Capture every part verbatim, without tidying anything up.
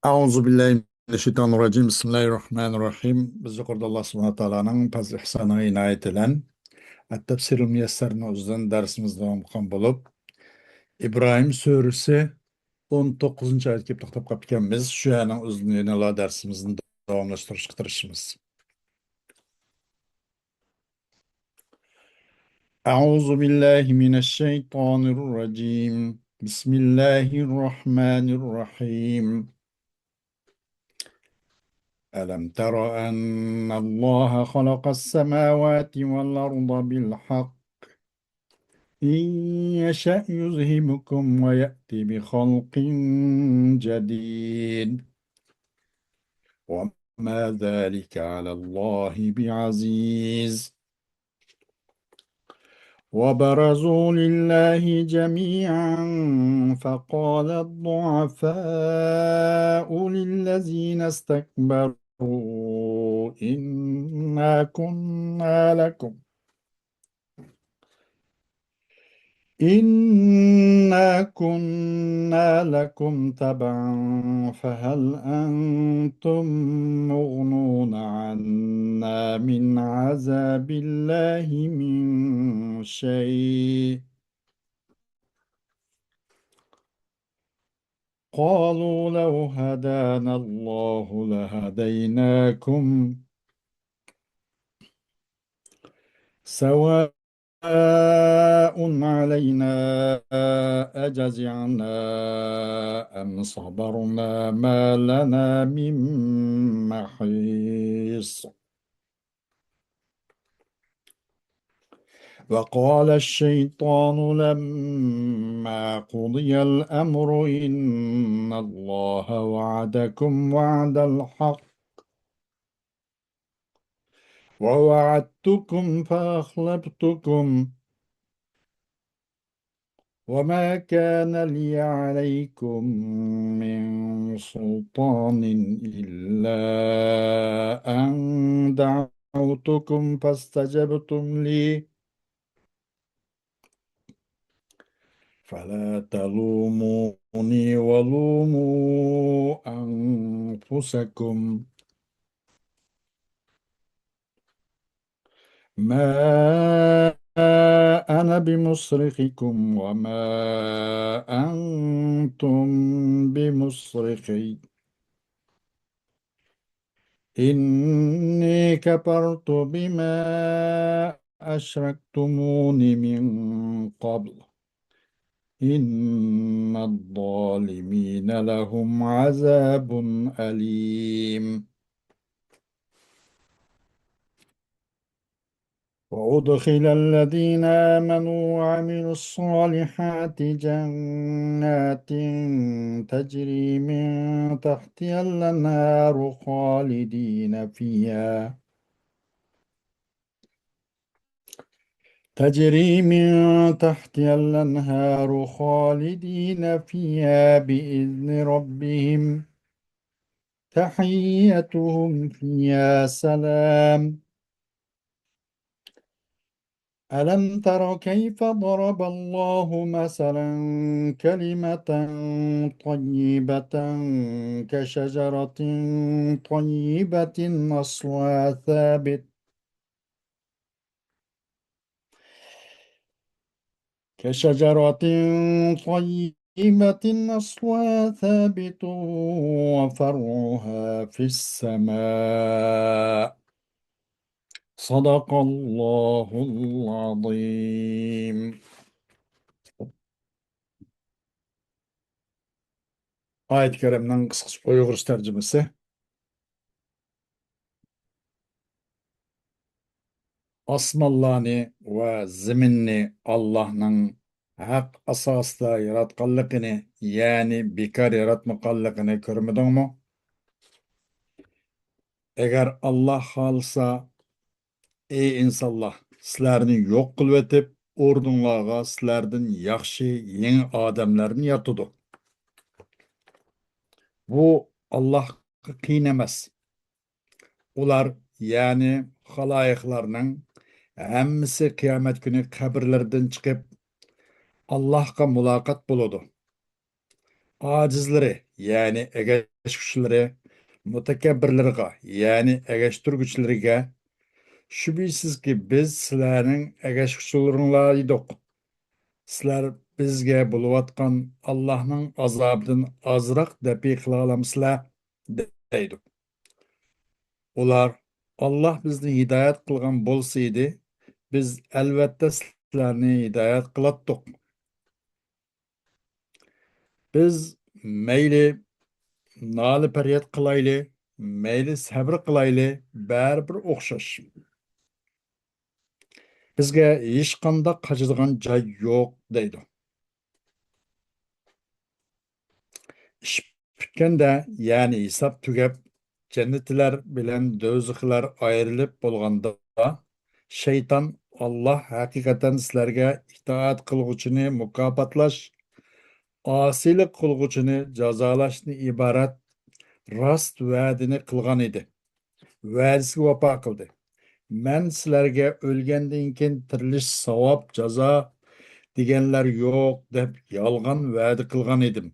أعوذ بالله من الشيطان الرجيم. بسم الله الرحمن الرحيم. بىز يۇقىرىدا ئاللا سۇبھانەھۇ ۋە تائالانىڭ پەزلى ئىھسانىغا ئىنايىتى بىلەن ئەت-تەفسىرۇل مۇيەسسەرنىڭ ئۆزىدىن دەرسىمىزنى داۋام قىلغان بولۇپ، ئىبراھىم سۈرىسى ئون توققۇزىنچى ئايەتكە كېلىپ توختاپ قاپتىكەنمىز. شۇ يەرنىڭ ئۆزىدىن يەنىلا دەرسىمىزنى داۋاملاشتۇرۇشقا تىرىشىمىز. أعوذ بالله من الشيطان الرجيم. بسم الله الرحمن الرحيم. ألم تر أن الله خلق السماوات والأرض بالحق إن يشأ يذهبكم ويأت بخلق جديد وما ذلك على الله بعزيز. وبرزوا لله جميعا فقال الضعفاء للذين استكبروا إنا كنا لكم إنا كنا لكم تبعا فهل أنتم مغنون عنا من عذاب الله من شيء قالوا لو هدانا الله لهديناكم سواء علينا أجزعنا أم صبرنا ما لنا من محيص. وقال الشيطان لما قضي الأمر إن الله وعدكم وعد الحق ووعدتكم فأخلفتكم وما كان لي عليكم من سلطان إلا أن دعوتكم فاستجبتم لي فلا تلوموني ولوموا أنفسكم ما أنا بمصرخكم وما أنتم بمصرخي إني كفرت بما أشركتمون من قبل إن الظالمين لهم عذاب أليم. وأدخل الذين آمنوا وعملوا الصالحات جنات تجري من تحتها الأنهار خالدين فيها تجري من تحتها الأنهار خالدين فيها بإذن ربهم تحيتهم فيها سلام. ألم تر كيف ضرب الله مثلا كلمة طيبة كشجرة طيبة أصلها ثابت كشجرة طيبة أصلها ثابت وفرعها في السماء. صدق الله العظيم. ئايەت كەرىمنىڭ قىسقىچە ئۇيغۇرچە تەرجىمىسى. ئاسمانلارنى ۋە زېمىننى ئاللاھنىڭ ھەق ئاساسىدا ياراتقانلىقىنى، يەنى بىكار ياراتمىغانلىقىنى كۆرمىدىڭمۇ؟ ئەگەر ئاللاھ خالىسا، ئەي ئىنسانلار، سىلەرنى يوق قىلىۋېتىپ، ئورنۇڭلارغا سىلەردىن ياخشى يېڭى ئادەملەرنى يارىتىدۇ. بۇ ئاللاھقا قىيىن ئەمەس. ئۇلار، يەنى خالايىقلارنىڭ ھەممىسى قىيامەت كۈنى قەبرىلىرىدىن چىقىپ، ئاللاھقا مۇلاقات بولىدۇ. ئاجىزلىرى، يەنى ئەگەر ئەگەشكۈچىلىرى، مۇتەكەببىرلىرىغا، يەنى ئەگەشتۈرگۈچىلىرىگە، شۈبھىسىزكى، بىز سىلەرنىڭ ئەگەشكۈچىلىرىڭلار ئىدۇق. سىلەر بىزگە بولۇۋاتقان ئاللاھنىڭ ئازابىدىن ئازراق دەپئى قىلالامسىلەر؟ دەيدۇ. ئۇلار، ئاللاھ بىزنى ھىدايەت قىلغان بولسا ئىدى، بىز ئەلۋەتتە سىلەرنى ھىدايەت قىلاتتۇق. بىز مەيلى نالە-پەرياد قىلايلى، مەيلى سەۋر قىلايلى، بەرىبىر ئوخشاش. بىزگە ھېچقانداق قاچىدىغان جاي يوق، دەيدۇ. ئىش پۈتكەندە، يەنى ھېساب تۈگەپ، جەننەتلىكلەر بىلەن دوزاخلىقلار ئايرىلىپ بولغاندا، شەيتان، ئاللاھ ھەقىقەتەن سىلەرگە ئىتائەت قىلغۇچىنى مۇكاپاتلاش، ئاسىيلىق قىلغۇچىنى جازالاشتىن ئىبارەت راست ۋەدىنى قىلغان ئىدى. ۋەدىسىگە ۋاپا قىلدى. مەن سىلەرگە ئۆلگەندىن كېيىن تىرىلىش، ساۋاب، جازا دېگەنلەر يوق دەپ يالغان ۋەدە قىلغان ئىدىم.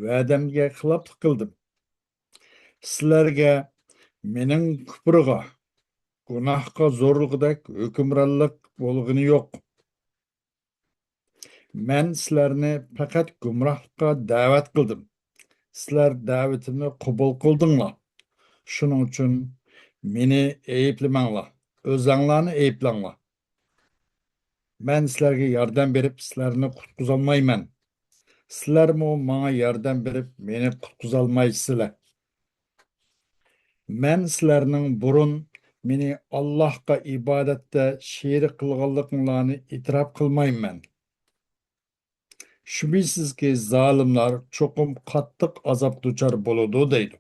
ۋەدەمگە خىلاپلىق قىلدىم. سىلەرگە مېنىڭ كۇپرىغا، گۇناھقا زورلىغۇدەك ھۆكۈمرانلىق بولغىنى يوق. مەن سىلەرنى پەقەت گۇمراھلىققا دەۋەت قىلدىم. سىلەر دەۋىتىمنى قوبۇل قىلدىڭلار. شۇنىڭ ئۈچۈن مېنى ئەيىبلىمەڭلار، ئۆزەڭلارنى ئەيىبلەڭلار. مەن سىلەرگە ياردەم بېرىپ، سىلەرنى قۇتقۇزالمايمەن. سىلەرمۇ ماڭا ياردەم بېرىپ، مېنى قۇتقۇزالمايسىلەر. مەن سىلەرنىڭ بۇرۇن مېنى ئاللاھقا ئىبادەتتە شېرىك قىلغانلىقىڭلارنى ئېتىراپ قىلمايمەن. شۈبھىسىزكى، زالىملار چوقۇم قاتتىق ئازاب دۇچار بولىدۇ، دەيدۇ.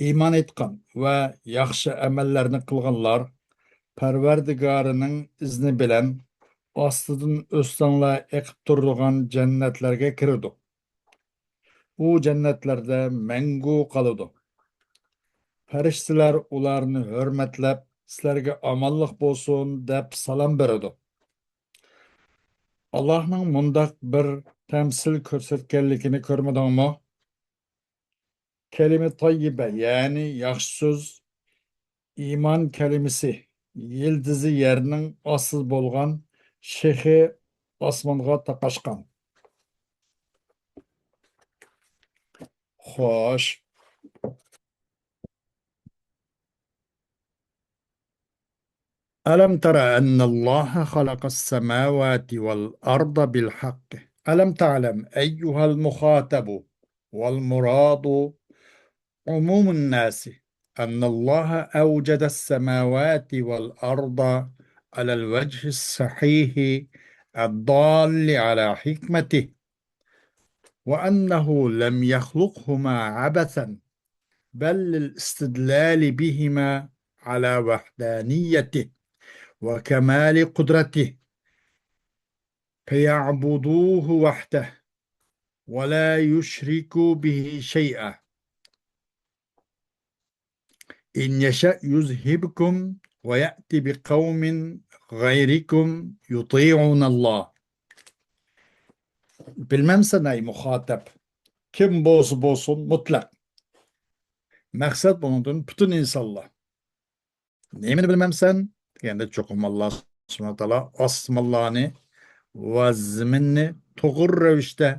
ئىمان ئېيتقان ۋە ياخشى ئەمەللەرنى قىلغانلار پەرۋەردىگارىنىڭ ئىزنى بىلەن ئاستىدىن ئۆستەڭلەر ئېقىپ تۇرىدىغان جەننەتلەرگە كىرىدۇ. ئۇ جەننەتلەردە مەڭگۈ قالىدۇ. پەرىشتىلەر ئۇلارنى ھۆرمەتلەپ، سىلەرگە ئامانلىق بولسۇن دەپ سالام بېرىدۇ. ئاللاھنىڭ مۇنداق بىر تەمسىل كۆرسەتكەنلىكىنى كۆرمىدىڭمۇ؟ كەلىمە تەييىبە، يەنى ياخشى سۆز، ئىمان كەلىمىسى، يىلتىزى يەرنىڭ ئاستىدا بولغان، شېخى ئاسمانغا تاقاشقان. خوش. ألم تر أن الله خلق السماوات والأرض بالحق. ألم تعلم أيها المخاطب والمراد عموم الناس أن الله أوجد السماوات والأرض على الوجه الصحيح الدال على حكمته، وأنه لم يخلقهما عبثا، بل للاستدلال بهما على وحدانيته وكمال قدرته، فيعبدوه وحده ولا يشركوا به شيئا. إن يشأ يذهبكم ويأت بقوم غيركم يطيعون الله. بىلمەمسەن، ئەي مۇخاتەب؟ كىم بولسا بولسۇن، مۇتلەق. مەقسەت بۇنىڭدىن پۈتۈن ئىنسانلار. نېمىنى بىلمەمسەن دېگەندە، چوقۇم ئاللا سۇبھانەھۇ ۋە تائالا ئاسمانلارنى ۋە زېمىننى توغرا رەۋىشتە،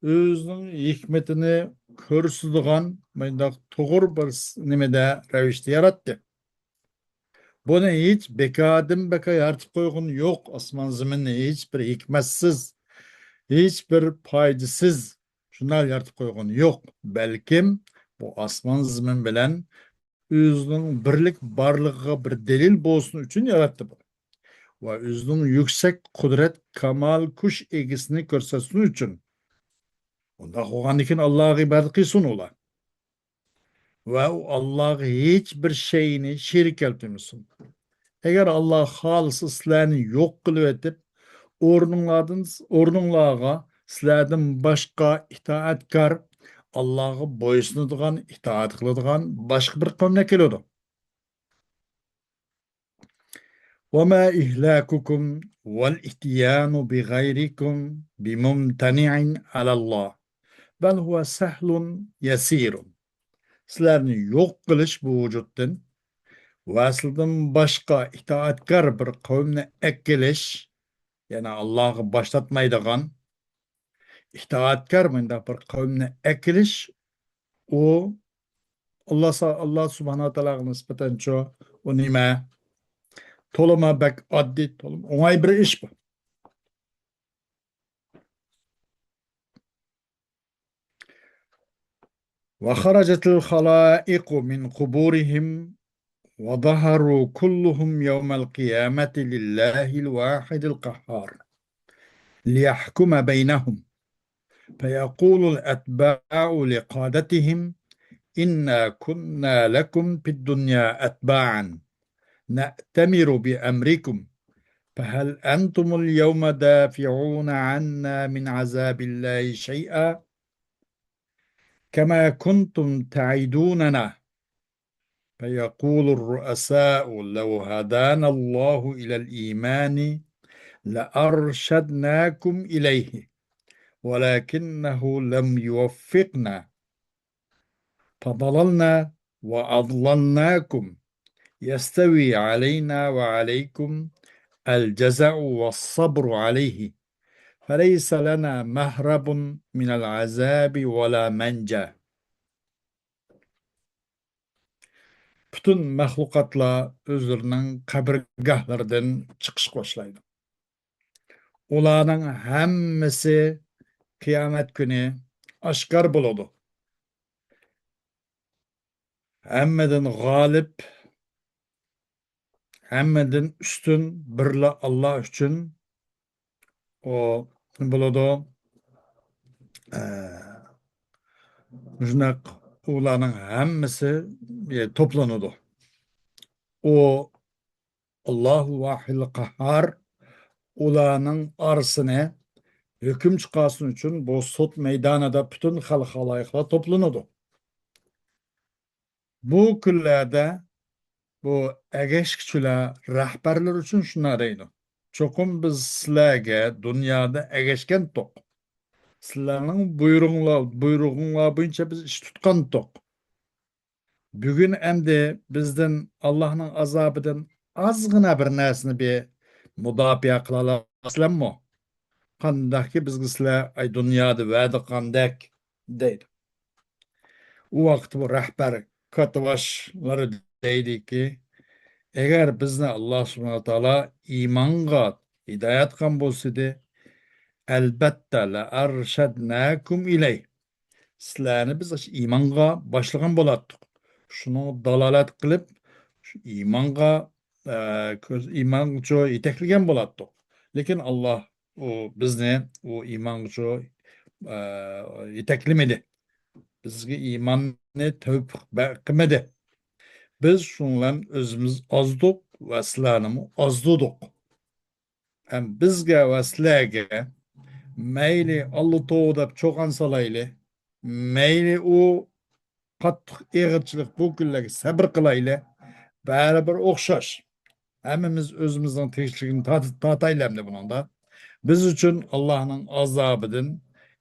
ئۆزىنىڭ ھېكمىتىنى كۆرسىتىدىغان مۇنداق توغرا بىر س-، نېمىدە، رەۋىشتە ياراتتى. بۇنى ھېچ بىكاردىن بىكار يارىتىپ قويغىنى يوق. ئاسمان زېمىننى ھېچ بىر ھېكمەتسىز، ھېچ بىر پايدىسىز شۇنداق يارىتىپ قويغىنى يوق. بەلكىم بۇ ئاسمان زېمىن بىلەن ئۆزىنىڭ بىرلىك بارلىقىغا بىر دەلىل بولسۇن ئۈچۈن ياراتتى بۇنى. ۋە ئۆزىنىڭ يۈكسەك قۇدرەت، كامال كۈچ ئىگىسىنى كۆرسەتسۇن ئۈچۈن. ئۇنداق بولغاندىن كېيىن ئاللاغا ئىبادەت قىلسۇن ئۇلار. ۋە ئۇ ئاللاغا ھېچ بىر شەينى شېرىك كەلتۈرمىسۇن. ئەگەر ئاللا خالىسا سىلەرنى يوق قىلىۋېتىپ، ئورنۇڭلاردىن، ئورنۇڭلارغا سىلەردىن باشقا ئىتائەتكار، ئاللاغا بويسۇنىدىغان، ئىتائەت قىلىدىغان باشقا بىر قەۋمنى ئەكېلىدۇ. وما إهلاككم والإتيان بغيركم بممتنع على الله. بل هو سهل يسير. سىلەرنى يوق قىلىش بۇ ۋۇجۇدتىن ۋە سىلەردىن باشقا ئىتائەتكار بىر قەۋمنى ئەكېلىش، يەنى ئاللاغا باش تارتمايدىغان، ئىتائەتكار مۇنداق بىر قەۋمنى ئەكېلىش، ئۇ ئاللا سا-، ئاللا سۇبھانەھۇ ۋە تائالاغا نىسبەتەنچۇ، ئۇ نېمە؟ تولىمۇ بەك ئاددىي، تولىمۇ ئوڭاي بىر ئىش بۇ. وخرجت الخلائق من قبورهم وظهروا كلهم يوم القيامة لله الواحد القهار ليحكم بينهم، فيقول الأتباع لقادتهم: إنا كنا لكم في الدنيا أتباعا نأتمر بأمركم، فهل أنتم اليوم دافعون عنا من عذاب الله شيئا؟ كما كنتم تعدوننا. فيقول الرؤساء: لو هدانا الله إلى الإيمان لأرشدناكم إليه، ولكنه لم يوفقنا، فضللنا وأضللناكم، يستوي علينا وعليكم الجزاء والصبر عليه، فليس لنا مهرب من العذاب ولا منجا. پۈتۈن مەخلۇقاتلار ئۆزلىرىنىڭ قەبرىگاھلىرىدىن چىقىشقا باشلايدۇ. ئۇلارنىڭ ھەممىسى قىيامەت كۈنى ئاشكارا بولىدۇ. ھەممىدىن غالىب، ھەممىدىن ئۈستۈن بىرلا ئاللا ئۈچۈن ئۇ بولىدۇ. ئە، مۇشۇنداق ئۇلارنىڭ ھەممىسى، ئە، توپلىنىدۇ. ئۇ ئاللاھۇ ۋاھىدۇل قەھھار ئۇلارنىڭ ئارىسىنى ھۆكۈم چىقارسۇن ئۈچۈن بۇ سوت مەيدانىدا پۈتۈن خەلق خالايىقلار توپلىنىدۇ. بۇ كۈنلەردە بۇ ئەگەشكۈچىلەر رەھبەرلەر ئۈچۈن شۇنداق دەيدۇ: چوقۇم بىز سىلەرگە دۇنيادا ئەگەشكەنتۇق. سىلەرنىڭ بۇيرۇڭلار، بۇيرۇغۇڭلار بويىچە بىز ئىش تۇتقانتۇق. بۈگۈن ئەمدى بىزدىن ئاللاھنىڭ ئازابىدىن ئازغىنا بىر نەرسىنى بىر مۇداپىئە قىلالامسىلەرمۇ؟ قانداقكى بىزگە سىلەر، ئاي، دۇنيادا ۋەدە قىلغاندەك، دەيدۇ. ئۇ ۋاقىتتا بۇ رەھبەر كاتتىباشلىرى دەيدىكى، ئەگەر بىزنى ئاللا سۇبھانەھۇ ۋە تائالا ئىمانغا ھىدايەت قىلغان بولسىدى، ئەلبەتتە، لەئەرشەدناكۇم ئىلەيھ. سىلەرنى بىز ئىمانغا باشلىغان بولاتتۇق. شۇنىڭغا دالالەت قىلىپ، شۇ ئىمانغا، ئە، كۆز-، ئىمانغىچۇ يېتەكلىگەن بولاتتۇق. لېكىن ئاللا ئۇ بىزنى ئۇ ئىمانغىچۇ، ئە، يېتەكلىمىدى. بىزگە ئىماننى تەۋپىق بە-، قىلمىدى. بىز شۇنىڭ بىلەن ئۆزىمىز ئازدۇق ۋە سىلەرنىمۇ ئازدۇردۇق. ھەم بىزگە ۋە سىلەرگە مەيلى ئاللا توۋا دەپ چۇقان سالايلى، مەيلى ئۇ قاتتىق ئېغىرچىلىق بۇ كۈنلەرگە سەبرى قىلايلى، بەرىبىر ئوخشاش. ھەممىمىز ئۆزىمىزنىڭ تىرىكچىلىكىنى تارت-، تارتايلى ئەمدى بۇنىڭدا. بىز ئۈچۈن ئاللانىڭ ئازابىدىن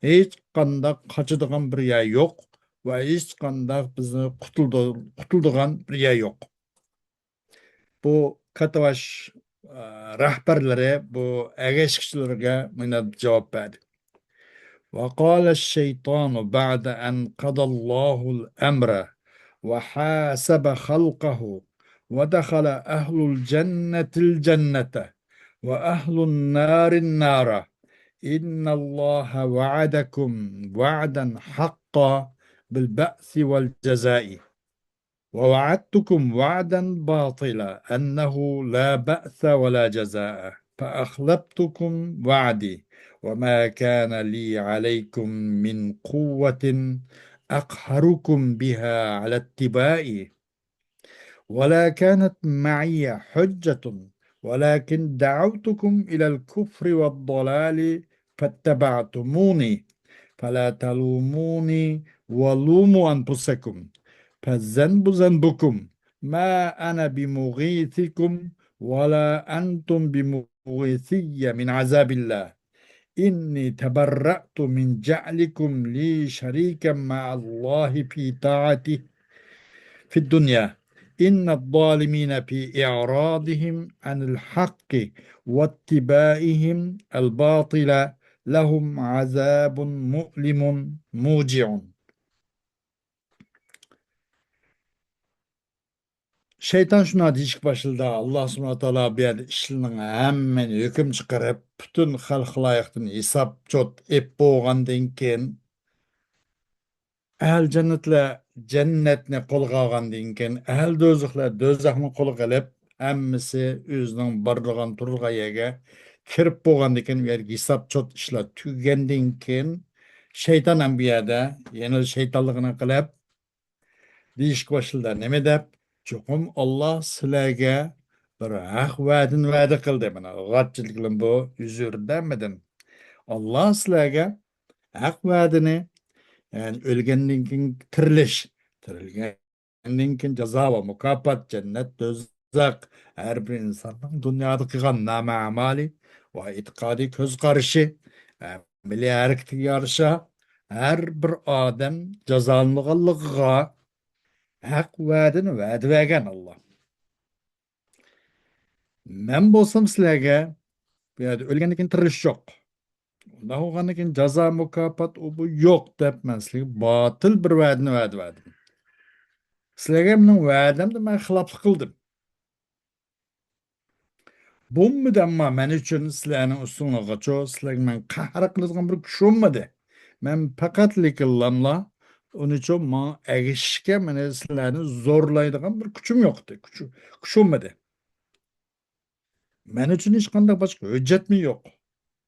ھېچقانداق قاچىدىغان بىر يەر يوق ۋە ھېچقانداق بىزنى قۇتۇلدۇ-، قۇتۇلدۇرىدىغان بىر يەر يوق. بۇ كاتتىباش، ئە، رەھبەرلىرى بۇ ئەگەشكۈچىلەرگە مۇنداق جاۋاب بەردى. وقال الشيطان بعد أن قضى الله الأمر وحاسب خلقه ودخل أهل الجنة الجنة وأهل النار النار، إن الله وعدكم وعدا حقا بالبعث والجزاء، ووعدتكم وعدا باطلا أنه لا بعث ولا جزاء، فأخلفتكم وعدي، وما كان لي عليكم من قوة أقهركم بها على اتباعي، ولا كانت معي حجة، ولكن دعوتكم إلى الكفر والضلال فاتبعتموني، فلا تلوموني ولوموا أنفسكم، فالذنب ذنبكم، ما أنا بمغيثكم ولا أنتم بمغيثي من عذاب الله، إني تبرأت من جعلكم لي شريكا مع الله في طاعته في الدنيا إن الظالمين في إعراضهم عن الحق واتباعهم الباطل لهم عذاب مؤلم موجع. شەيتان شۇنداق دېيىشكە باشلىدى، ئاللا سۇبھانەھۇ ۋە تائالا بۇ يەردە ئىشلارنىڭ ھەممىنى ھۆكۈم چىقىرىپ، پۈتۈن خەلق خالايىقتىن ھېساب چوت ئېلىپ بولغاندىن كېيىن، ئەھلى جەننەتلەر جەننەتنى قولغا ئالغاندىن كېيىن، ئەھلى دوزاخلار دوزاخنى قولغا ئېلىپ، ھەممىسى ئۆزىنىڭ بارىدىغان، تۇرىدىغان يەرگە كىرىپ بولغاندىن كېيىن، ئۇ يەرگە ھېساب چوت ئىشلار تۈگىگەندىن كېيىن، شەيتان ھەم بۇ يەردە يەنە شەيتانلىقىنى قىلىپ، دېيىشكە باشلىدى. نېمە دەپ؟ چوقۇم ئاللا سىلەرگە بىر ھەق ۋەدىنى ۋەدە قىلدى. مانا، غاپچىلىق بىلەن بۇ يۈز بەردى ھەممىدىن. ئاللا سىلەرگە ھەق ۋەدىنى، يەنى ئۆلگەندىن كېيىن تىرىلىش، تىرىلگەندىن كېيىن جازا ۋە مۇكاپات، جەننەت، دوزاخ، ھەر بىر ئىنساننىڭ دۇنيادا قىلغان نامە ئەمالى ۋە ئېتىقادىي كۆز قارىشى، ئەمەلىي ھەرىكىتىگە يارىشا ھەر بىر ئادەم جازالىنىدىغانلىقىغا ھەق ۋەدىنى ۋەدە بەرگەن ئاللا. مەن بولسام سىلەرگە بۇ يەردە ئۆلگەندىن كېيىن تىرىلىش يوق. ئۇنداق بولغاندىن كېيىن جازا، مۇكاپات، ئۇ بۇ يوق دەپ مەن سىلەرگە باتىل بىر ۋەدىنى ۋەدە بەردىم. سىلەرگە مېنىڭ ۋەدەمدە مەن خىلاپلىق قىلدىم. بولمىدى، ئەمما مەن ئۈچۈن سىلەرنىڭ ئۈستۈڭلارغىچۇ، سىلەرگە مەن قەھەر قىلىدىغان بىر كۈچ بولمىدى. مەن پەقەت لېكىنلاملا ئۇنىچۇ ماڭا ئەگىشىشكە مېنى سىلەرنى زورلايدىغان بىر كۈچۈم يوق ئىدى. كۈچ، كۈچ بولمىدى. مەن ئۈچۈن ھېچقانداق باشقا ھۆججەتمۇ يوق.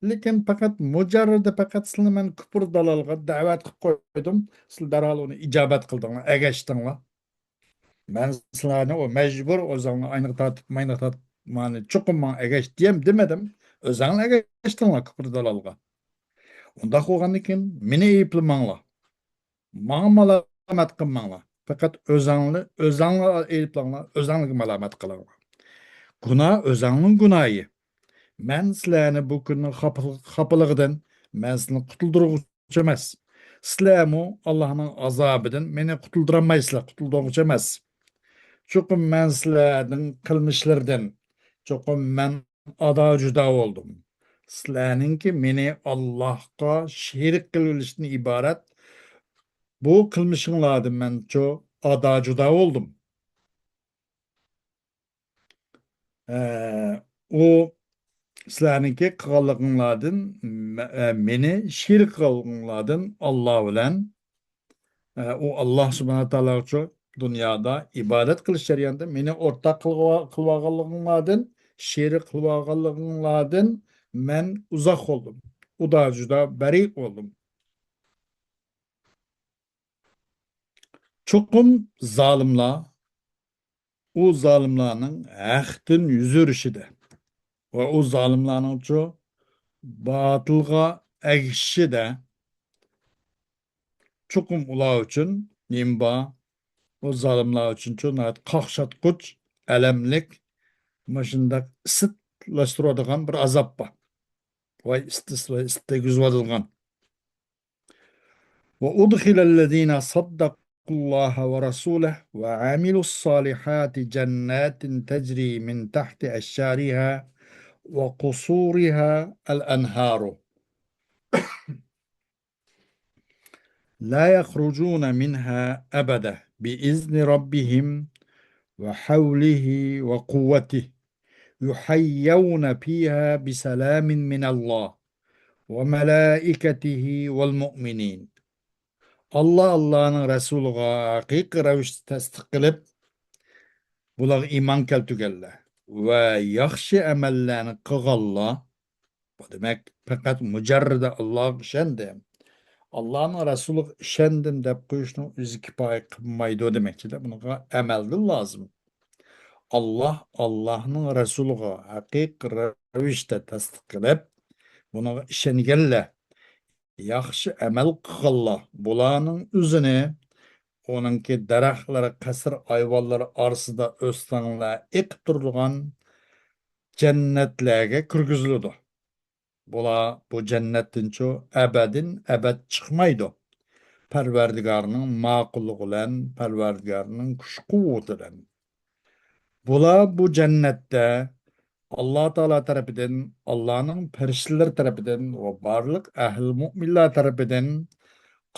لېكىن پەقەت مۇجەررىدە پەقەت سىلىنى مەن كۇپۇر دالالغا دەۋەت قىلىپ قويدۇم. سىلەر دەرھال ئۇنى ئىجابەت قىلدىڭلار، ئەگەشتىڭلار. مەن سىلەرنى ئۇ مەجبۇر ئۆزۈڭلار ئاينىغا تارتىپ، ماينىغا تارتىپ، مانا چوقۇم ماڭا ئەگەش دېيەم دېمىدىم. ئۆزۈڭلار ئەگەشتىڭلار كۇپۇر دالالغا. ئۇنداق بولغاندىن كېيىن مېنى ئەيىبلىمەڭلار. ماڭا مالامەت قىلماڭلار. پەقەت ئۆزەڭلى-، ئۆزەڭلار ئەيىبلەڭلار، ئۆزەڭلارگە مالامەت قىلىڭلار. گۇناھ ئۆزەڭنىڭ گۇناھى. مەن سىلەرنى بۇ كۈننىڭ خاپا-، خاپىلىقىدىن مەن سىلەرنى قۇتۇلدۇرغۇچى ئەمەس. سىلەرمۇ ئاللاھنىڭ ئازابىدىن مېنى قۇتۇلدۇرالمايسىلەر، قۇتۇلدۇرغۇچى ئەمەس. چوقۇم مەن سىلەرنىڭ قىلمىشلىرىدىن، چوقۇم مەن ئادا جۇدا بولدۇم. سىلەرنىڭكى مېنى ئاللاھقا شېرىك قىلىۋېلىشتىن ئىبارەت بۇ قىلمىشىڭلاردىن مەنچۇ ئادا جۇدا بولدۇم. ئە، ئۇ سىلەرنىڭكى قىلغانلىقىڭلاردىن، مە-، ئە، مېنى شېرىك قىلغانلىقىڭلاردىن ئاللا بىلەن ئە، ئۇ ئاللا سۇبھانەھۇ تائالاغىچۇ دۇنيادا ئىبادەت قىلىش جەريانىدا مېنى ئورتاق قىلغا-، قىلىۋالغانلىقىڭلاردىن، شېرىك قىلىۋالغانلىقىڭلاردىن مەن ئۇزاق بولدۇم. ئۇدا جۇدا بەرىئ بولدۇم. چوقۇم زالىملار ئۇ زالىملارنىڭ ھەقتىن يۈز ئۆرۈشىدە ۋە ئۇ زالىملارنىڭچۇ باتىلغا ئەگىشىشىدە چوقۇم ئۇلار ئۈچۈن نېمە بار؟ ئۇ زالىملار ئۈچۈنچۇ ناھايىتى قاقشاتقۇچ، ئەلەملىك، مۇشۇنداق ئىسسىتلاشتۇرىدىغان بىر ئازاب بار. ۋاي ئىسسىتىس، ۋاي ئىسسىت دېگۈزۈۋاتىدىغان. وأدخل الذين صدقوا الله ورسوله وعملوا الصالحات جنات تجري من تحت أشجارها وقصورها الأنهار لا يخرجون منها أبدا بإذن ربهم وحوله وقوته يحيون فيها بسلام من الله وملائكته والمؤمنين. ئاللا، ئاللانىڭ رەسۇلىغا ھەقىقىي رەۋىشتە تەستىق قىلىپ، بۇلارغا ئىمان كەلتۈرگەنلەر ۋە ياخشى ئەمەللەرنى قىلغانلار، بۇ دېمەك، پەقەت مۇجەررىدە ئاللاغا ئىشەندىم، ئاللانىڭ رەسۇلىغا ئىشەندىم دەپ قويۇشنىڭ ئۆزى كۇپايە قىلمايدۇ دېمەكچىدە، بۇنىڭغا ئەمەلدىن لازىم. ئاللا، ئاللانىڭ رەسۇلىغا ھەقىقىي رەۋىشتە تەستىق قىلىپ، بۇنىڭغا ئىشەنگەنلەر، ياخشى ئەمەل قىلغانلار، بۇلارنىڭ ئۆزىنى ئۇنىڭكى دەرەخلىرى، قەسىر ئايۋانلىرى ئارىسىدا ئۆستەڭلەر ئېقىپ تۇرىدىغان جەننەتلەرگە كىرگۈزۈلىدۇ. بۇلار بۇ جەننەتتىنچۇ ئەبەدىن ئەبەد چىقمايدۇ. پەرۋەردىگارنىڭ ماقۇللۇقى بىلەن، پەرۋەردىگارنىڭ كۈچ-قۇۋۋىتى بىلەن. بۇلار بۇ جەننەتتە ئاللا تائالا تەرىپىدىن، ئاللانىڭ پەرىشتىلىرى تەرىپىدىن ۋە بارلىق ئەھلى مۇئمىنلار تەرىپىدىن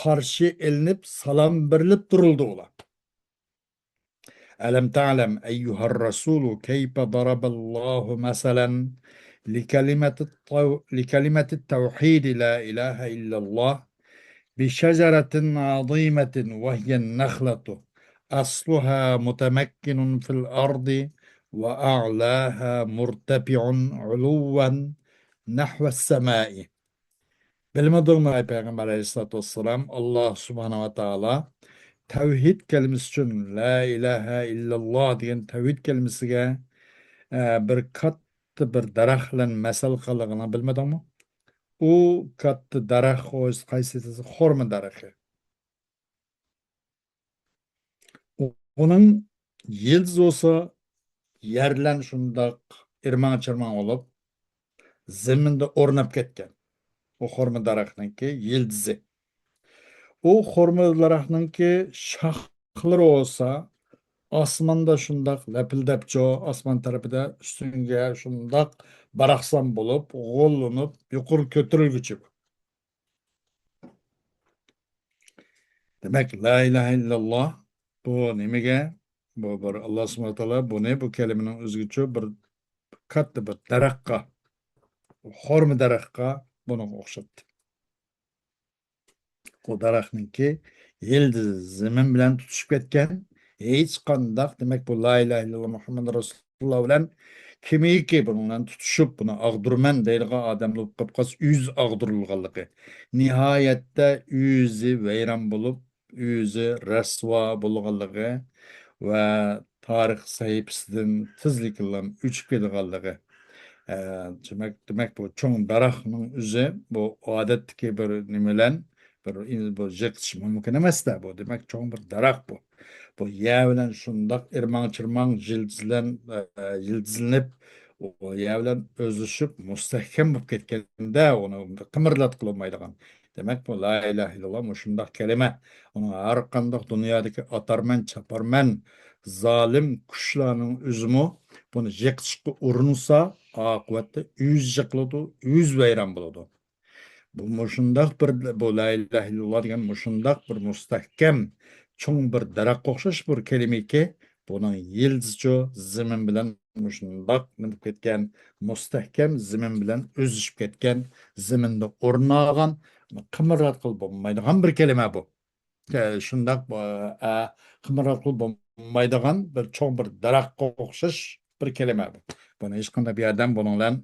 قارشى ئېلىنىپ، سالام بېرىلىپ تۇرۇلىدۇ ئۇلار. ألم تعلم أيها الرسول كيف ضرب الله مثلا لكلمة التو- لكلمة التوحيد لا إله إلا الله بشجرة عظيمة وهي النخلة أصلها متمكن في الأرض وأعلاها مرتفع علوا نحو السماء. بىلمىدىڭمۇ، ئەي پەيغەمبەر ئەلەيھىسسالاتۇ ۋەسسالام، ئاللا سۇبھانەھۇ ۋە تائالا تەۋھىد كەلىمىسى ئۈچۈن، لا ئىلاھە ئىللاللا دېگەن تەۋھىد كەلىمىسىگە، ئە، بىر كاتتا بىر دەرەخ بىلەن مەسەل قىلغىنىنى بىلمىدىڭمۇ؟ ئۇ كاتتا دەرەخ قايسى دېسە، خورما دەرىخى. ئۇنىڭ يىلتىزى بولسا يەر بىلەن شۇنداق ئىرماڭ-چىرماڭ بولۇپ، زېمىندا ئورناپ كەتكەن. ئۇ خورما دەرەخنىڭكى يىلتىزى. ئۇ خورما دەرەخنىڭكى شاخلىرى بولسا ئاسماندا شۇنداق لەپىلدەپچۇ، ئاسمان تەرىپىدە ئۈستۈنگە شۇنداق باراقسان بولۇپ، غوللىنىپ، يۇقىرى كۆتۈرۈلگۈچى. دېمەك، لا ئىلاھە ئىللاللا بۇ نېمىگە؟ بۇ بىر ئاللا سۇبھانەھۇ ۋە تائالا بۇنى، بۇ كەلىمىنىڭ ئۆزىگىچۇ بىر كاتتا بىر دەرەخقە، خورما دەرەخقە بۇنىڭغا ئوخشاتتى. ئۇ دەرەخنىڭكى يىلتىزى زېمىن بىلەن تۇتىشىپ كەتكەن، ھېچقانداق، دېمەك، بۇ لا ئىلاھە ئىللاللا مۇھەممەد رەسۇلۇللا بىلەن كىمكى بۇنىڭ بىلەن تۇتۇشۇپ، بۇنى ئاغدۇرىمەن دەيدىغان ئادەم بولۇپ قاپقالسا، ئۆزى ئاغدۇرۇلغانلىقى، نىھايەتتە ئۆزى ۋەيران بولۇپ، ئۆزى رەسۋا بولغانلىقى ۋە تارىخ سەھىپىسىدىن تېزلىكلا ئۆچۈپ كېتىدىغانلىقى. ئە، دېمەك، دېمەك، بۇ چوڭ دەرەخنىڭ ئۆزى بۇ ئادەتتىكى بىر نېمە بىلەن، بىر ئىن-، بۇ يىقىتىش مۇمكىن ئەمەس-دە بۇ. دېمەك، چوڭ بىر دەرەخ بۇ. بۇ يەر بىلەن شۇنداق ئىرماڭ-چىرماڭ يىلتىزلەن-، ئە، يىلتىزلىنىپ، ئۇ يەر بىلەن ئۆزلىشىپ، مۇستەھكەم بولۇپ كەتكەندە، ئۇنى قىمىرلاتقىلى بولمايدىغان. دېمەك، بۇ لا ئىلاھە ئىللاللا مۇشۇنداق كەلىمە. ئۇنىڭ ھەر قانداق دۇنيادىكى ئاتارمەن، چاپارمەن، زالىم كۈچلەرنىڭ ئۆزىمۇ بۇنى يىقىتىشقا ئۇرۇنسا، ئاقىۋەتتە ئۆزى يىقىلىدۇ، ئۆزى ۋەيران بولىدۇ. بۇ مۇشۇنداق بىر، بۇ لا ئىلاھە ئىللاللا دېگەن مۇشۇنداق بىر مۇستەھكەم، چوڭ بىر دەرەخكە ئوخشاش بىر كەلىمىكى، بۇنىڭ يىلتىزىچۇ زېمىن بىلەن مۇشۇنداق نېمە بولۇپ كەتكەن، مۇستەھكەم زېمىن بىلەن ئۆزلىشىپ كەتكەن، زېمىندا ئورنىغان، قىمىرلاتقىلى بولمايدىغان بىر كەلىمە بۇ. ئە، شۇنداق، ئە، قىمىرلاتقىلى بولمايدىغان بىر چوڭ بىر دەرەخكە ئوخشاش بىر كەلىمە بۇ. بۇنى ھېچقانداق بىر ئادەم بۇنىڭ بىلەن،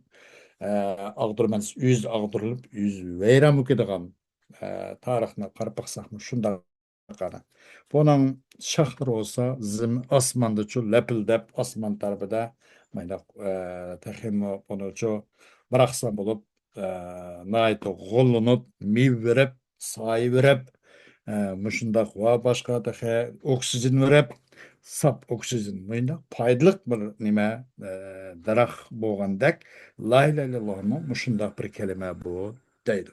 ئە، ئاغدۇرماس، ئۆزى ئاغدۇرۇلۇپ، ئۆزى ۋەيران بولۇپ كېتىدىغان، ئە، تارىخنى قاراپ باقساقمۇ شۇنداق. قارا. بۇنىڭ شاخلىرى بولسا زېم-، ئاسماندىچۇ لەپىلدەپ، ئاسمان تەرىپىدە مانداق، ئە، تېخىمۇ بۇنىچۇ باراقسان بولۇپ، ئە، ناھايىتى غوللىنىپ، مېۋە بېرىپ، سايە بېرىپ، ئە، مۇشۇنداق ۋە باشقا تېخى ئوكسىگېن بېرىپ، ساپ ئوكسىگېن، مۇنداق پايدىلىق بىر نېمە، ئە، دەرەخ بولغاندەك، لا ئىلاھە ئىللاللاھمۇ مۇشۇنداق بىر كەلىمە بۇ دەيدۇ.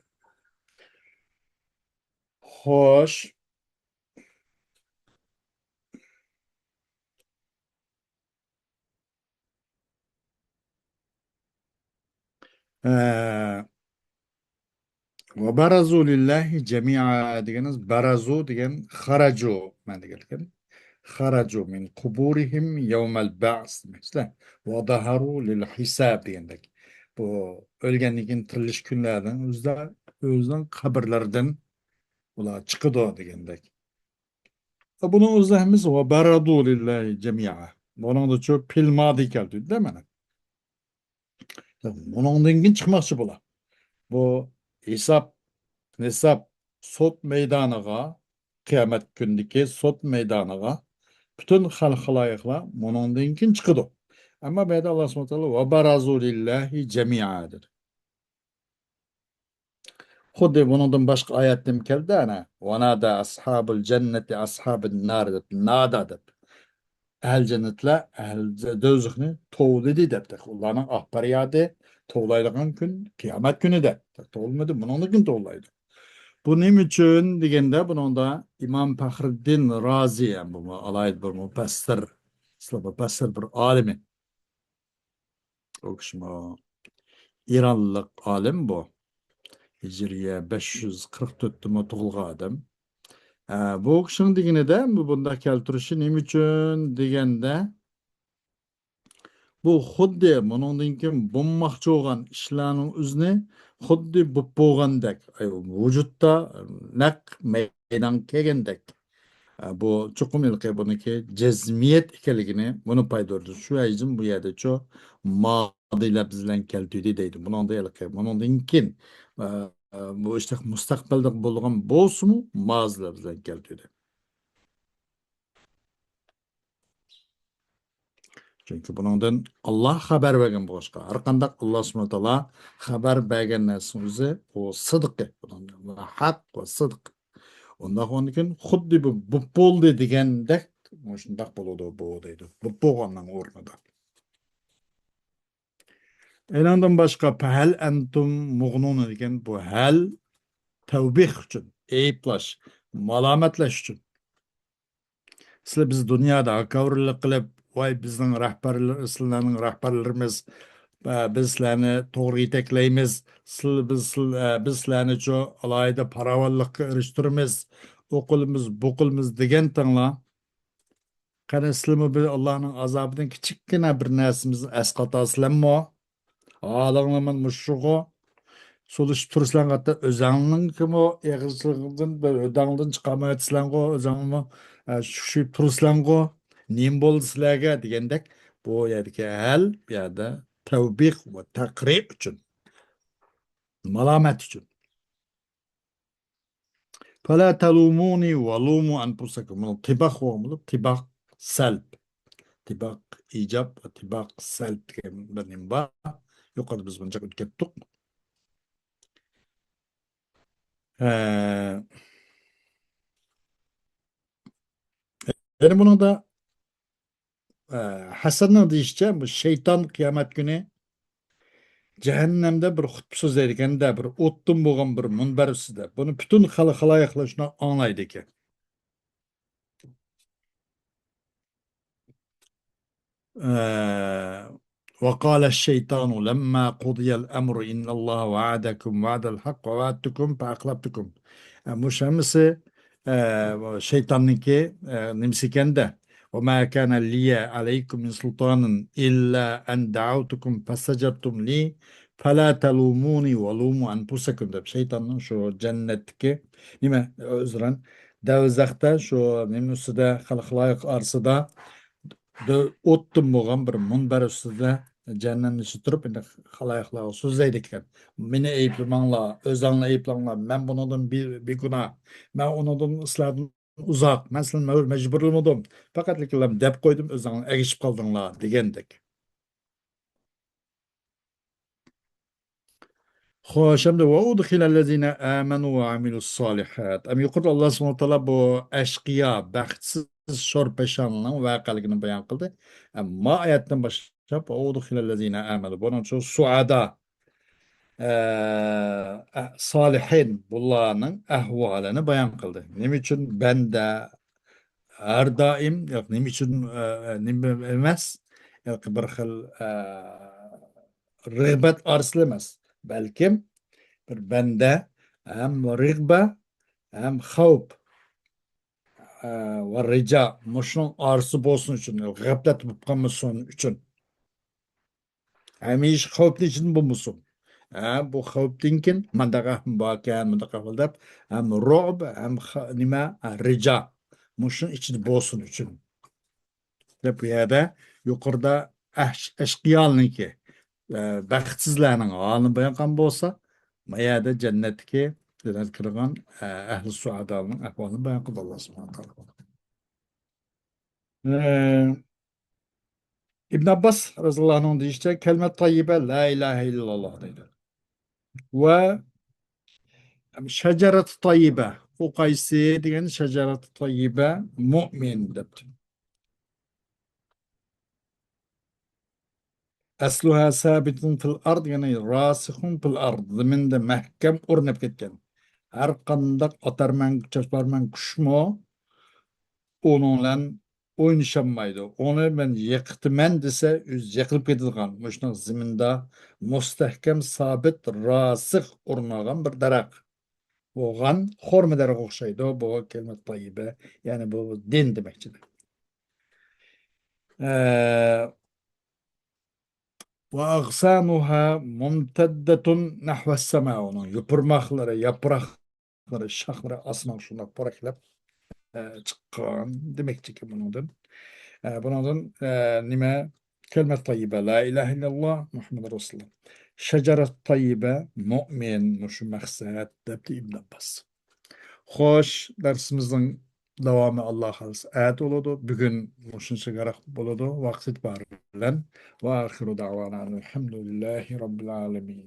خوش. ھە. «وبرزوا لله جميعا» دېگىنىز، بەرەزۇ دېگەن خەرەجۇ مەنىگە كەلگەن. «خەرەجۇ مىن قۇبۇرىھىم يەۋمەل بەئس» دېمەكچىلەر. «ۋەزەھەرۇ لىل ھىساب» دېگەندەك. بۇ ئۆلگەندىن كېيىن تىرىلىش كۈنلەرنىڭ ئۆزىدە ئۆزىنىڭ قەبرىلىرىدىن ئۇلار چىقىدۇ دېگەندەك. بۇنىڭ ئۆزى ھەممىسى «ۋەبەرەزۇ لىللاھى جەمىئا». بۇنىڭدىچۇ پېئىل مادى كەلتۈردى مانا. بۇنىڭدىن كېيىن چىقماقچى بۇلار. بۇ ھېساب، نىساب، سوت مەيدانىغا، قىيامەت كۈنىدىكى سوت مەيدانىغا پۈتۈن خەلق خالايىقلار بۇنىڭدىن كېيىن چىقىدۇ. ئەمما بۇ يەردە ئاللا سۇبھانەھۇ ۋە تائالا «ۋەبەرەزۇ لىللاھى جەمىئا» دېدى. خۇددى بۇنىڭدىن باشقا ئايەتتىمۇ كەلدى، ئەنە، «ونادى ئەسھابۇل جەننەتى ئەسھابىن نار» دەپ، نادا دەپ. ئەھلى جەننەتلەر ئەھلى دوزاخنى توۋلىدى دەپتۇ. ئۇلارنىڭ ئاھ پەريادى، توۋلايدىغان كۈن قىيامەت كۈنىدە. توۋلىمىدى، بۇنىڭدىن كېيىن توۋلايدۇ. بۇ نېمە ئۈچۈن دېگەندە، بۇنىڭدا ئىمام پەخرىددىن رازى، بۇ ئالاھىدە بىر مۇپەسسىر، ئىسلام مۇپەسسىر بىر ئالىمى. ئۇ كىشىمۇ ئىرانلىق ئالىم بۇ. ھىجرىيە بەش يۈز قىرىق تۆتتىمۇ تۇغۇلغان ئادەم. ئە، بۇ كىشىنىڭ دېگىنىدە، بۇ بۇنداق كەلتۈرۈشى نېمە ئۈچۈن دېگەندە، بۇ خۇددى بۇنىڭدىن كېيىن بولماقچى بولغان ئىشلارنىڭ ئۆزىنى خۇددى بولۇپ بولغاندەك، ئاي، ۋۇجۇدتا نەق مەيدانغا كەلگەندەك. ئە، بۇ چوقۇم ھېلىقى بۇنىڭكى جەزمىيەت ئىكەنلىكىنى بۇنى پايدىلىدۇ. شۇ ھەيجىم بۇ يەردە چۇ مادى لەپزى بىلەن كەلتۈردى دەيدۇ. بۇنىڭدا ھېلىقى، بۇنىڭدىن كېيىن، ئە، ئە، بۇ ئىشتا مۇستەقبەلدە بولغان بولسىمۇ، مازى لەپزى بىلەن كەلتۈردى. چۈنكى بۇنىڭدىن ئاللا خەۋەر بەرگەن بولغاچقا، ھەر قانداق ئاللا سۇبھانەھۇ ۋە تائالا خەۋەر بەرگەن نەرسىنىڭ ئۆزى ئۇ سىدىقى، ھەق ۋە سىدىق. ئۇنداق ئاندىن كېيىن خۇددى بۇ، بۇ بولدى دېگەندەك مۇشۇنداق بولىدۇ بۇ دەيدۇ. بۇ بولغاننىڭ ئورنىدا. ئېنىڭدىن باشقا، پەھەل ئەنتۇم مۇغنۇن دېگەن بۇ ھەل تەۋبىخ ئۈچۈن، ئەيىبلەش، مالامەتلەش ئۈچۈن. سىلەر بىز دۇنيادا ھاكاۋۇرلۇق قىلىپ، ۋاي، بىزنىڭ رەھبەرلىرى، سىلەرنىڭ رەھبەرلىرىمىز، ئە، بىز سىلەرنى توغرا يېتەكلەيمىز، سىل-، بىز سىل-، ئە، بىز سىلەرنىچۇ ئالاھىدە پاراۋانلىققا ئېرىشتۈرىمىز، ئۇ قىلىمىز، بۇ قىلىمىز دېگەنتىڭلار. قېنى سىلىمۇ بىر ئاللانىڭ ئازابىدىن كىچىككىنە بىر نەرسىمىزنى ئەسقاتاسىلەرمۇ؟ ھالىڭلار مانا مۇشۇغۇ. سولىشىپ تۇرسىلەڭ، ھەتتا ئۆزەڭنىڭكىمۇ ئېغىزلىقىڭدىن، بىر ھۆدەڭدىن چىقارمايۋاتىسىلەڭغۇ، ئۆزەڭمۇ، ئە، شۈكشىيىپ تۇرسىلەڭغۇ، نېمە بولدى سىلەرگە دېگەندەك، بۇ يەردىكى ھەل، بۇ يەردە تەۋبىخ ۋە تەقرىر ئۈچۈن، مالامەت ئۈچۈن. فلا تلوموني ولوموا أنفسكم. بۇنىڭ تىباق بولغان بولۇپ، تىباق سەلب. تىباق ئىجاب ۋە تىباق سەلب دېگەن بىر نېمە بار. يۇقىرىدا بىز بۇنچە ئۆتۈپ كەتتۇق. ھە. يەنە بۇنىڭدا ئە، ھەسەننىڭ دېيىشىچە، بۇ شەيتان قىيامەت كۈنى جەھەننەمدە بىر خۇتبە سۆزلەيدىكەن-دە، بىر ئوتتىن بولغان بىر مۇنبەر ئۈستىدە. بۇنى پۈتۈن خەلق، خالايىقلار شۇنداق ئاڭلايدىكەن. ئە، وقال الشيطان لما قضي الأمر إن الله وعدكم وعد الحق ووعدتكم فأخلفتكم. ئە، مۇشۇ ھەممىسى، ئە، شەيتاننىڭكى، ئە، نېمىسى ئىكەن-دە. وما كان لي عليكم من سلطان إلا أن دعوتكم فاستجبتم لي فلا تلوموني ولوموا أنفسكم دەپ شەيتاننىڭ شۇ جەننەتتىكى نېمە، ئۆزرەن، دەۋزەختە شۇ نېمە ئۈستىدە، خەلق، خالايىق ئارىسىدا دۆ-، ئوتتىن بولغان بىر مۇنبەر ئۈستىدە جەھەننەمنى ئىچىدە تۇرۇپ، ئەمدى خالايىقلارغا سۆزلەيدىكەن. مېنى ئەيىبلىمەڭلار، ئۆزەڭلار ئەيىبلەڭلار، مەن بۇنىڭدىن بى-، بىگۇناھ. مەن ئۇنىڭدىن، سىلەردىن ئۇزاق. مەن سىلەرنى مەجبۇرلىمىدىم. پەقەتلا دەپ قويدۇم، ئۆزۈڭلار ئەگىشىپ قالدىڭلار دېگەندەك. خوش، ئەمدى وأدخل الذين آمنوا وعملوا الصالحات. ئەم يۇقىرىدا ئاللا سۇبھانەھۇ ۋە تائالا بۇ ئەشقىيا، بەختسىز شورپەشانلارنىڭ ۋەقەلىكىنى بايان قىلدى. ئەم ما ئايەتتىن باشلاپ وأدخل الذين آمنوا. بۇنىڭ ئۈچۈن سۇئادا، ئە، ئە، سالىھىن، بۇلارنىڭ ئەھۋالىنى بايان قىلدى. نېمە ئۈچۈن بەندە ھەر دائىم، ياق، نېمە ئۈچۈن، ئە، ئە، نېمە ئەمەس، ياق، بىر خىل، ئە، رىغبەت ئارىسىدا ئەمەس، بەلكىم بىر بەندە ھەم رىغبە، ھەم خەۋپ، ئە، ۋە رىجا، مۇشۇنىڭ ئارىسى بولسۇن ئۈچۈن، غەپلەت بولۇپ قالمىسۇن ئۈچۈن. ھەمىشە خەۋپنىڭ ئىچىدە بولمىسۇن. ھە، بۇ خەۋپتىن كېيىن مۇنداق ئەھۋال باركەن، مۇنداق ئەھۋال دەپ، ھەم رۇئب، ھەم خ-، نېمە، ھە، رىجا. مۇشۇنىڭ ئىچىدە بولسۇن ئۈچۈن. دەپ بۇ يەردە يۇقىرىدا ئەش-، ئەشقىيالىنىڭكى، ئە، بەختسىزلەرنىڭ ھالىنى بايان قىلغان بولسا، ما يەردە جەننەتتىكى، جەننەتكە كىرگەن، ئە، ئەھلى سۇئادالارنىڭ ئەھۋالىنى بايان قىلدى ئاللا سۇبھانەھۇ ۋە تائالا. ئە، ئىبن ئابباس رەزىياللاھۇ ئەنھۇ دېيىشىچە، كەلىمە تاييىبە لا ئىلاھە ئىللاللا دەيدۇ. ۋە شەجەرەت تاييىبە، ئۇ قايسى دېگەن شەجەرەت تاييىبە مۇئمىن دەپتۇ. ئەسلۇھا سابىتۇن فىل ئارد، يەنى راسىخۇن فىل ئارد، زېمىندا مەھكەم ئورناپ كەتكەن. ھەر قانداق ئاتارمەن، چاچارمەن كۈچمۇ ئۇنىڭ بىلەن ئوينىشالمايدۇ. ئۇنى مەن يىقىتىمەن دېسە، ئۆزى يىقىلىپ كېتىدىغان، مۇشۇنداق زېمىندا مۇستەھكەم، سابىت، راسىخ ئورنالغان بىر دەرەخ بولغان خورما دەرىخىگە ئوخشايدۇ. بۇ كەلىمە تەييىبە، يەنى بۇ دىن دېمەكچىدە. ئە، ۋە ئەغسانۇھا مۇمتەددەتۇن نەھۋەس سەما، ئۇنىڭ يوپۇرماقلىرى، ياپراقلىرى، شاخلىرى ئاسمانغا شۇنداق پورەكلەپ، ئە، چىققان دېمەكچىكەن بۇنىڭدىن. ئە، بۇنىڭدىن، ئە، نېمە؟ كەلىمە تەييىبە، لا ئىلاھە ئىللاللا، مۇھەممەد رەسۇلۇللا. شەجەرە تەييىبە، مۆمىن، مۇشۇ مەقسەت، دەپتۇ ئىبن ئابباس. خوش، دەرسىمىزنىڭ داۋامى ئاللا خالىسا ئەتە بولىدۇ. بۈگۈن مۇشۇنچىلىك بولىدۇ ۋاقىت ئېتىبارى بىلەن. ۋە ئاخىرۇ دەۋانا ئەلھەمدۇلىللاھى رەببىل ئالەمىن.